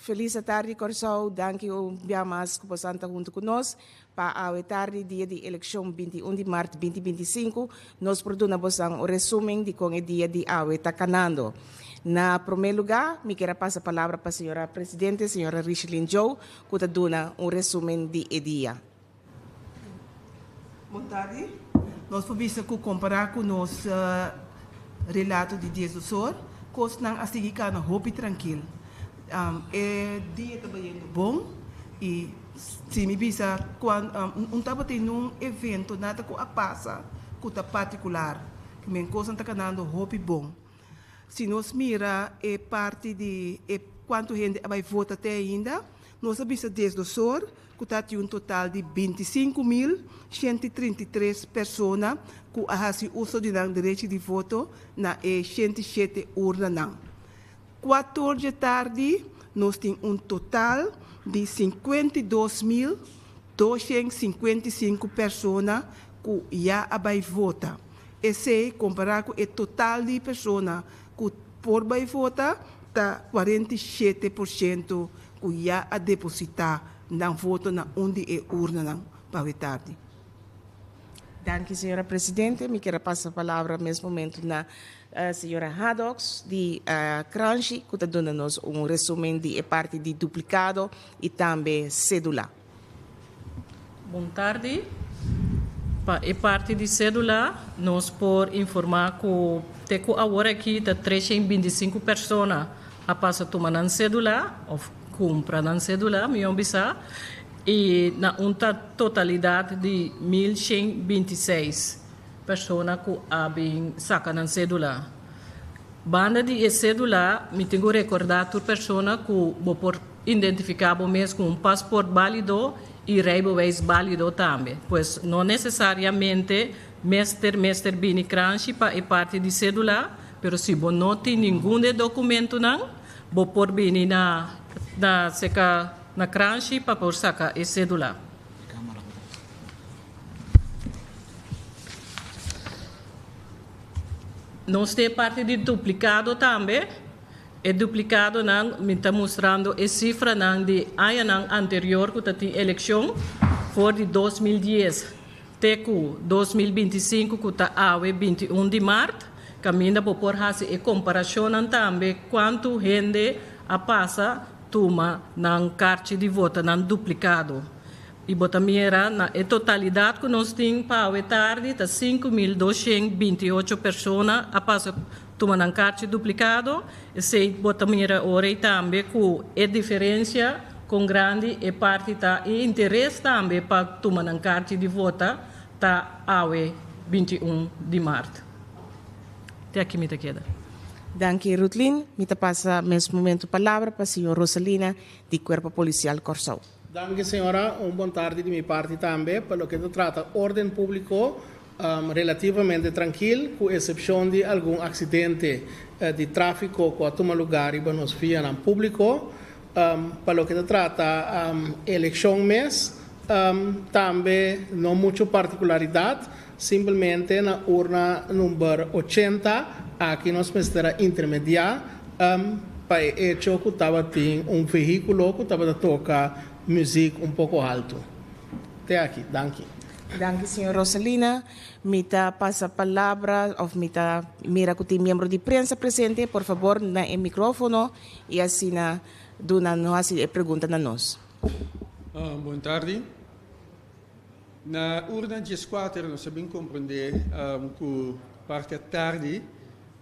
Felis atardi Kòrsou, danki un bia mas ku bosan ta huntu ku nos pa awe tardi dia di elekshon 21 di mart 2025 nos por duna bosan un resumen di kon e dia di awe ta kanando. Na promé lugá mi kier a pasa palabra pa señora presidente señora Richelyn Joe ku ta duna un resumen di e dia. Bon tardi. Nos por bisa ku kompará ku nos relato di diesdos or, kosnan a sigui kana hopi trankil. E dia ta bayendo bon i si mi bisa kuan un tabatin un evento nada ku a pasa ku ta partikular. Men kosnan ta kanando hopi bon. Si nos mira e parti di e kuantu hende a bai vota te ainda, nos a bisa desdos or ku ta tin un total di 25.133 persona ku a hasi uso di nan derechi di voto na e 107 urnanan. Kuator dje tardi nos tin un total di 52.255 persona ku ya a bai vota. Esei kompará ku e total di persona ku por bai vota ta 47% ku ya a depositá nan voto na un di e urnanan pa awe tardi. Danki señora presidente. Mi kier a pasa palabra mes momento na señora Hadoks di Kranshi ku ta duna nos un resumen di e parti di duplikado i tambe sedula. Bon tardi. Pa e parti di sedula nos por informa ku te ku awor aki ta 325 persona a pasa tuma nan sedula of kumpra nan sedula mihó bisa i na un ta totalidat di 1126 persona ku a bin saka nan sedula. Banda di e sedula mi tin ku rekordá tur persona ku bo por Identifiká bo mes ku un pasport bálido i rijbewijs bálido tambe. Pues no nesesariamente mester mester bini kranshi pa e parti di sédula, pero si bo no tin ningun di e dokumentunan, bo por bini na na seka na kranshi pa por saka e sédula. Nos tin e parti di duplikado tambe. E duplikadonan mi ta mustrando e sifranan di añanan anterior ku ta tin elekshon for di 2010 te ku 2025 ku ta awe 21 di mart, kaminda bo por hasi e komparashonnan tambe kuantu hende a pasa tuma nan karchi di vota nan duplikado. I bo ta mira na e totalidat ku nos tin pa awe tardi ta 5228 persona a pasa Tuma nan karchi duplikado, esei bo ta mira ora ei tambe ku e diferensia kon grandi e parti ta i interes tambe pa tuma nan karchi di vota ta awe 21 di mart. Te aki mi ta keda. Danki Rutlin. Mi ta pasa mes momento palabra pa señor Rosalina di Kuerpo Polisial Kòrsou. Danki señora, un bon tardi di mi parti tambe. Pa loke ta trata orden publico, Relativamente trankil, ku esepshon di algun aksidente di tráfiko ku a tuma lugá riba nos vianan públiko. Pa loke ta trata elekshon mes, tambe no muchu partikularidat, simpelmente na urna number 80 aki nos mester a intermediá pa e echo ku tabatin un vehíkulo ku tabata toka muzik un poko haltu. Te aki, danki. Danki señor Rosalina. Mi ta pasa palabra of mi ta mira cu tin miembro di prensa presente. Por fabor na e microfono y asina duna no haci e pregunta na nos. Bon tardi. Na urna 14 nos a bin comprende cu parti atardi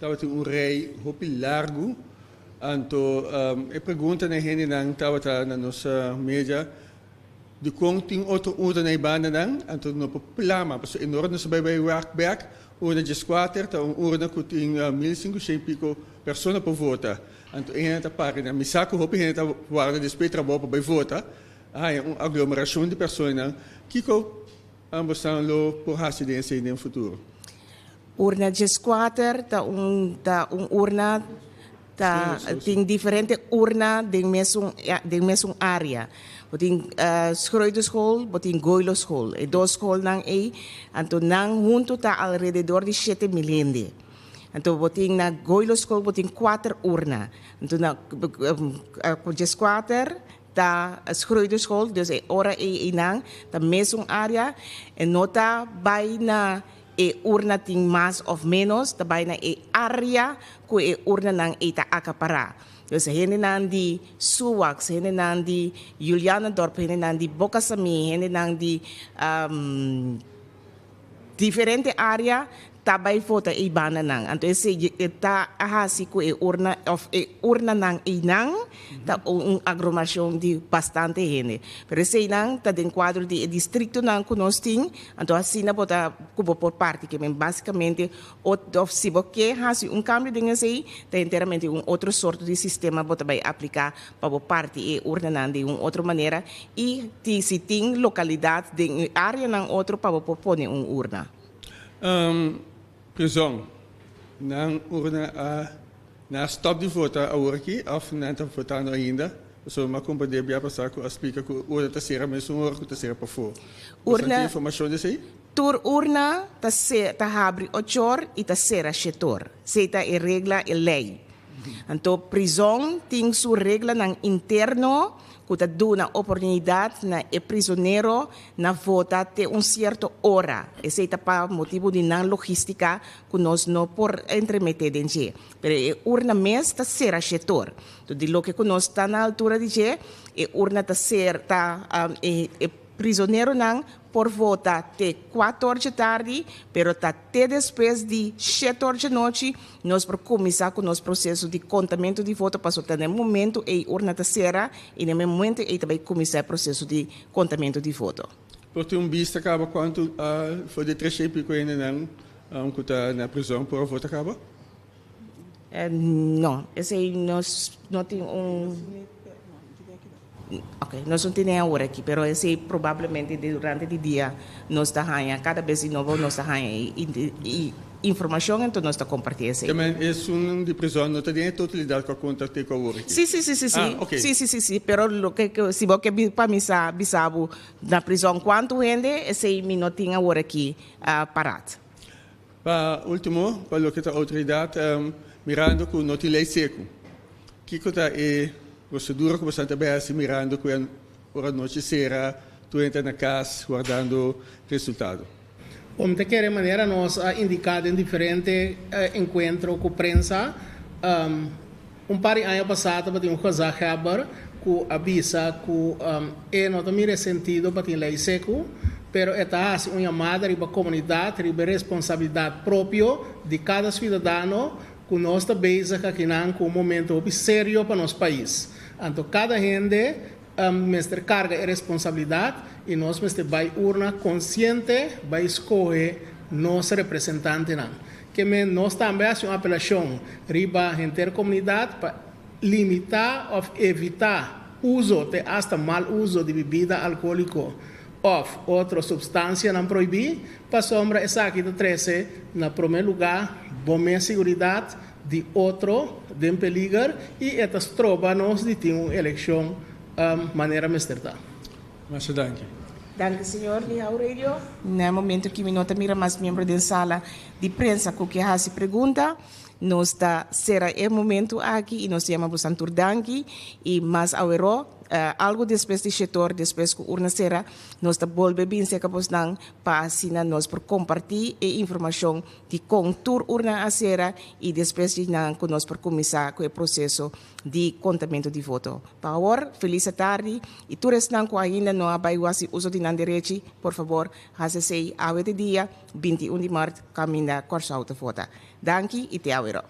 tabatin un rij hopi largu. Anto e pregunta na e hendenan tabata na nos media. Dikon tin otro urna na e bandanan, anto no por plama, pasobra e nora nos a bai bai wak bek, urna 14 ta un urna ku tin 1500 i piko persona por vota, anto e hende ta para nan. Mi sa ku hopi hende ta warda despues di trabou pa bai vota, a haña un aglomerashon di personanan. Kiko ambosnan lo por hasi den esei den futuro? Urna 14 ta un ta un urna Ta tin diferente urna den mesun den mesun area. Bo tin Schreuderschool, bo tin Goiloschool. E dos schoolnan ei, anto nan hunto ta alrededor di 7000 hende. Anto bo tin na Goilo School bo tin kuater urna. Anto na 14 ta Schreuderschool, dus e ora ei einan ta mesun área. E no ta bai na e urna tin mas òf ménos, ta bai na e área ku e urnanan ei ta akapará. Dus hendenan di Suwax, hendenan di Julianadorp, hendenan di Boca Samí, hendenan di diferente área ta bai vota ei bandanan. Anto esei ta hasi ku e urna òf e urnanan einan ta un aglomeracion di bastante hende. Pero eseinan ta den cuadro di e districtonan cu nos tin, anto asina bo ta cu bo por parti ke men basicamente of si bo ke haci un cambio den esei ta enteramente un otro sorto di sistema bo ta bay aplica pa bo parti e urnanan den un otro manera y ti si tin localidad den e areanan otro pa bo por pone un urna. Prizon, nan urna a Nan a stop di vota awor aki of nan ta votando ainda? Pasobra mi a comprende bia pasa cu a splica cu urna ta cera mesun ora cu ta cera pafo. Boso tin informacion di esey? Tur urna ta ta habri ochor y ta cera shetor. Esey ta e regla, e ley. Anto prizon tin su reglanan interno cu ta duna oportunidad na e prizonero na vota te un cierto ora. Esey ta pa motibo di nan logistica cu nos no por entremete den dje, pero e urna mes ta sera shetor. Enton di loke cu nos ta na altura di dje, e urna ta ser ta e e prizoneronan por vota te cuator dje tardi, pero ta te despues di shetor dje nochi nos por cuminsa cu nos proceso di contamento di voto, pasobra ta na e momento ey urna ta sera y na e momento ey ta bay cuminsa e proceso di contamento di voto. Por tin un bista caba cuanto for di tres y pico hendenan cu ta na prison por a vota caba? No, esey nos no tin un, ok, nos no tene awor aki, pero esey probablemente durante di dia nos ta haña, cada bes di nobo nos ta haña e informacion, enton nos ta comparti esey. Tamen esun di prison no ta den e totalidad cu a conta te cu awor aki? Si, si, si, si, si. Ah, ok. Si, si, si, si, pero loke si bo ke pa mi sa bisa bo na prison cuanto hende, esey mi no tin awor aki parat. Pa ultimo, pa loke ta autoridad, mirando cu no tin ley seco, kico ta e procedura cu boso ta bay haci mirando cu e ora nochi cera, tur hende ta na cas wardando resultado? Bo ta kere manera nos a indica den diferente encuentro cu prensa, un par di aña pasa tabatin un gezaghebber cu a bisa cu e no ta mira e sentido pa tin ley seco, pero e ta haci un yamada riba comunidad, riba e responsabilidad propio di cada ciudadano cu nos ta bezig akinan cu un momento hopi serio pa nos pais. Anto cada hende mester carga e responsabilidad y nos mester bay urna consciente bay scoge nos representantenan. Ke men nos tambe haci un apelacion riba henter comunidad pa limita of evita uzo te hasta mal uzo di bibida alcoholico of otro substancianan prohibi, pasobra esaki ta trece na prome lugar bo mes siguridad di otro den peliger y e ta stroba nos di tin un eleccion manera mester ta. Masha danki. Danki señor di How Radio. Na e momento ki mi no ta mira mas miembro den sala di prensa cu ke haci pregunta, nos ta cera e momento aki y nos ta yama bosan tur danki y mas aweró algo despues di shetor despues cu urna cera nos ta bolbe bin cerca bosnan pa asina nos por comparti e informacion di kon tur urna a sera i despues di nan ku nos por kuminsá ku e proseso di kontamentu di voto. Pa awor, felis atardi i tur esnan ku ainda no a bai hasi uso di nan derechi, por fabor hasi esei awe di dia 21 di mart kaminda Kòrsou ta vota. Danki i te awe ro.